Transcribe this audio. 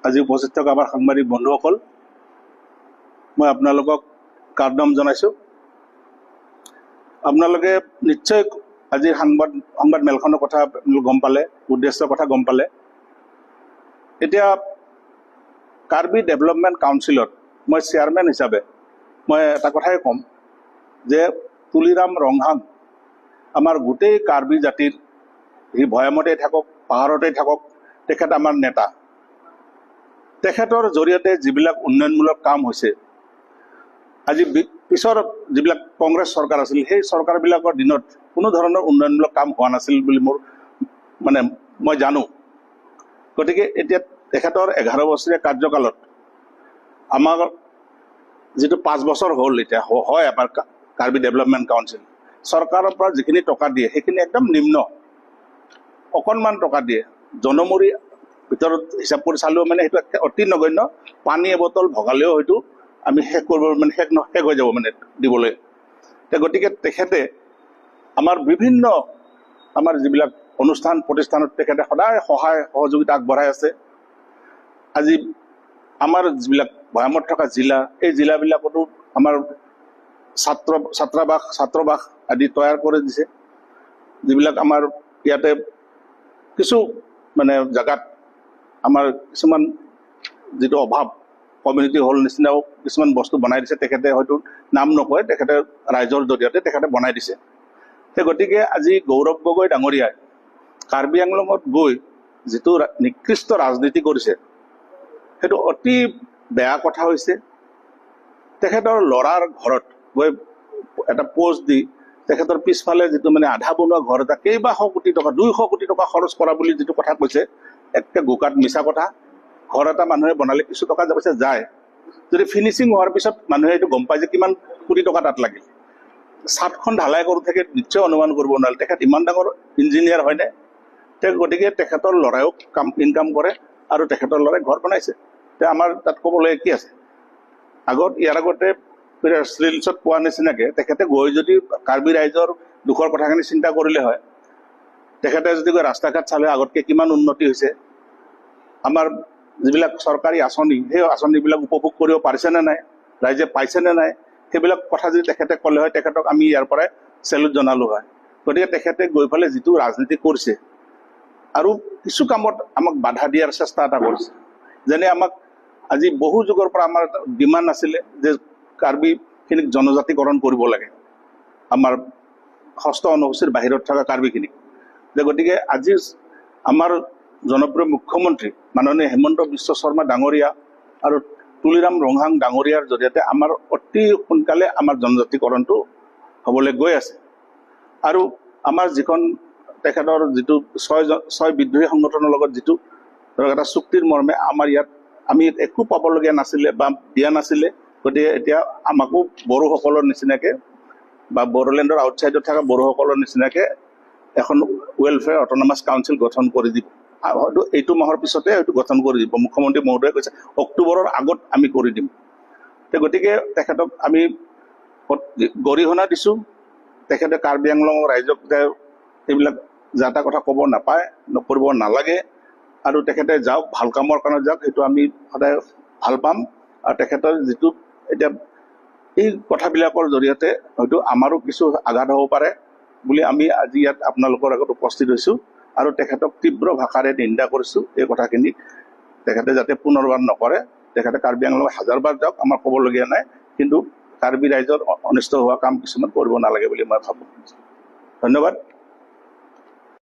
আজি উপস্থিত থকা আমাৰ সাংবাদিক বন্ধুসকল, মই আপোনালোকক কাৰ্দম জনাইছোঁ। আপোনালোকে নিশ্চয় আজিৰ সংবাদ মেলখনৰ কথা গম পালে, উদ্দেশ্যৰ কথা গম পালে। এতিয়া কাৰ্বি ডেভেলপমেণ্ট কাউন্সিলত মই চেয়াৰমেন হিচাপে মই এটা কথাই ক'ম যে তুলিৰাম ৰংহাং আমাৰ গোটেই কাৰ্বি জাতিৰ, সি ভৈয়ামতেই থাকক, পাহাৰতেই থাকক, তেখেত আমাৰ নেতা। তেখেতৰ জৰিয়তে যিবিলাক উন্নয়নমূলক কাম হৈছে, আজি পিছৰ যিবিলাক কংগ্ৰেছ চৰকাৰ আছিল, সেই চৰকাৰবিলাকৰ দিনত কোনো ধৰণৰ উন্নয়নমূলক কাম হোৱা নাছিল বুলি মোৰ মানে মই জানো। গতিকে এতিয়া তেখেতৰ 11 বছৰীয়া কাৰ্যকালত আমাৰ যিটো 5 বছৰ হ'ল এতিয়া হয়, আমাৰ কাৰ্বি ডেভেলপমেণ্ট কাউন্সিল চৰকাৰৰ পৰা যিখিনি টকা দিয়ে, সেইখিনি একদম নিম্ন, অকণমান টকা দিয়ে। জনমূৰি ভিতৰত হিচাপ কৰি চালেও মানে সেইটো একে অতি নগণ্য। পানী এবটল ভগালেও হয়তো আমি শেষ কৰিব মানে শেষ হৈ যাব মানে দিবলৈ। গতিকে তেখেতে আমাৰ বিভিন্ন আমাৰ যিবিলাক অনুষ্ঠান প্ৰতিষ্ঠানত তেখেতে সদায় সহায় সহযোগিতা আগবঢ়াই আছে। আজি আমাৰ যিবিলাক ভৈয়ামত থকা জিলা, এই জিলাবিলাকতো আমাৰ ছাত্ৰ ছাত্ৰাবাস ছাত্ৰবাস আদি তৈয়াৰ কৰি দিছে। যিবিলাক আমাৰ ইয়াতে কিছু মানে জেগাত আমাৰ কিছুমান যিটো অভাৱ, কমিউনিটি হল নিচিনাও কিছুমান বস্তু বনাই দিছে তেখেতে। হয়তো নাম নকয়, তেখেতে ৰাইজৰ জৰিয়তে তেখেতে বনাই দিছে। সেই গতিকে আজি গৌৰৱ গগৈ ডাঙৰীয়াই কাৰ্বি আংলঙত গৈ যিটো নিকৃষ্ট ৰাজনীতি কৰিছে, সেইটো অতি বেয়া কথা হৈছে। তেখেতৰ ল'ৰাৰ ঘৰত গৈ এটা পোষ্ট দি তেখেতৰ পিছফালে যিটো মানে আধা বনোৱা ঘৰ এটা কেইবাশ কোটি টকা, 200 কোটি টকা খৰচ কৰা বুলি যিটো কথা কৈছে, একে গোকাট মিছা কথা। ঘৰ এটা মানুহে বনালে কিছু টকা পইচা যায়। যদি ফিনিচিং হোৱাৰ পিছত মানুহে এইটো গম পায় যে কিমান কোটি টকা তাত লাগিল। চাটখন ঢালাই কৰোঁ থাকে নিশ্চয় অনুমান কৰিব নোৱাৰে। তেখেত ইমান ডাঙৰ ইঞ্জিনিয়াৰ হয়নে? গতিকে তেখেতৰ ল'ৰাইও কাম ইনকাম কৰে আৰু তেখেতৰ ল'ৰাই ঘৰ বনাইছে। এতিয়া আমাৰ তাত ক'বলৈ কি আছে? ইয়াৰ আগতে প্ৰেছ ৰিলিজত কোৱা নিচিনাকে তেখেতে গৈ যদি কাৰ্বি ৰাইজৰ দুখৰ কথাখিনি চিন্তা কৰিলে হয়, তেখেতে যদি গৈ ৰাস্তা ঘাট চালে আগতকৈ কিমান উন্নতি হৈছে, আমাৰ যিবিলাক চৰকাৰী আঁচনি, সেই আঁচনিবিলাক উপভোগ কৰিব পাৰিছেনে নাই, ৰাইজে পাইছেনে নাই, সেইবিলাক কথা যদি তেখেতে ক'লে হয়, তেখেতক আমি ইয়াৰ পৰাই চেলুট জনালোঁ হয়। গতিকে তেখেতে গৈ পেলাই যিটো ৰাজনীতি কৰিছে আৰু কিছু কামত আমাক বাধা দিয়াৰ চেষ্টা এটা কৰিছে, যেনে আমাক আজি বহু যুগৰ পৰা আমাৰ ডিমাণ্ড আছিলে যে কাৰ্বিখিনিক জনজাতিকৰণ কৰিব লাগে, আমাৰ ষষ্ঠ অনুসূচীৰ বাহিৰত থকা কাৰ্বিখিনিক যে। গতিকে আজি আমাৰ জনপ্ৰিয় মুখ্যমন্ত্ৰী মাননীয় হিমন্ত বিশ্ব শৰ্মা ডাঙৰীয়া আৰু তুলিৰাম ৰংহাং ডাঙৰীয়াৰ জৰিয়তে আমাৰ অতি সোনকালে আমাৰ জনজাতিকৰণটো হ'বলৈ গৈ আছে। আৰু আমাৰ যিখন তেখেতৰ যিটো ছয় ছয় বিদ্ৰোহী সংগঠনৰ লগত যিটো ধৰক এটা চুক্তিৰ মৰ্মে আমাৰ ইয়াত আমি একো পাবলগীয়া নাছিলে বা দিয়া নাছিলে, গতিকে এতিয়া আমাকো বড়োসকলৰ নিচিনাকে বা বড়োলেণ্ডৰ আউটছাইডত থকা বড়োসকলৰ নিচিনাকে এখন ৱেলফেয়াৰ অট'নমাছ কাউন্সিল গঠন কৰি দিব। আৰু হয়তো এইটো মাহৰ পিছতে হয়তো গঠন কৰি দিব। মুখ্যমন্ত্ৰী মহোদয়ে কৈছে, অক্টোবৰৰ আগত আমি কৰি দিম। গতিকে তেখেতক আমি গৰিহণা দিছোঁ। তেখেতে কাৰ্বি আংলঙৰ ৰাইজক যে এইবিলাক যা তা কথা ক'ব নাপায়, নকৰিব নালাগে। আৰু তেখেতে যাওক, ভাল কামৰ কাৰণে যাওক, সেইটো আমি সদায় ভাল পাম। আৰু তেখেতৰ যিটো এতিয়া এই কথাবিলাকৰ জৰিয়তে হয়তো আমাৰো কিছু আঘাত হ'ব পাৰে বুলি আমি আজি ইয়াত আপোনালোকৰ আগত উপস্থিত হৈছোঁ আৰু তেখেতক তীব্ৰ ভাষাৰে নিন্দা কৰিছোঁ। এই কথাখিনি তেখেতে যাতে পুনৰবাৰ নকৰে। তেখেতে কাৰ্বি আংলঙত হাজাৰবাৰ যাওক, আমাৰ ক'বলগীয়া নাই, কিন্তু কাৰ্বি ৰাইজৰ অনিষ্ট হোৱা কাম কিছুমান কৰিব নালাগে বুলি মই ভাবোঁ। ধন্যবাদ।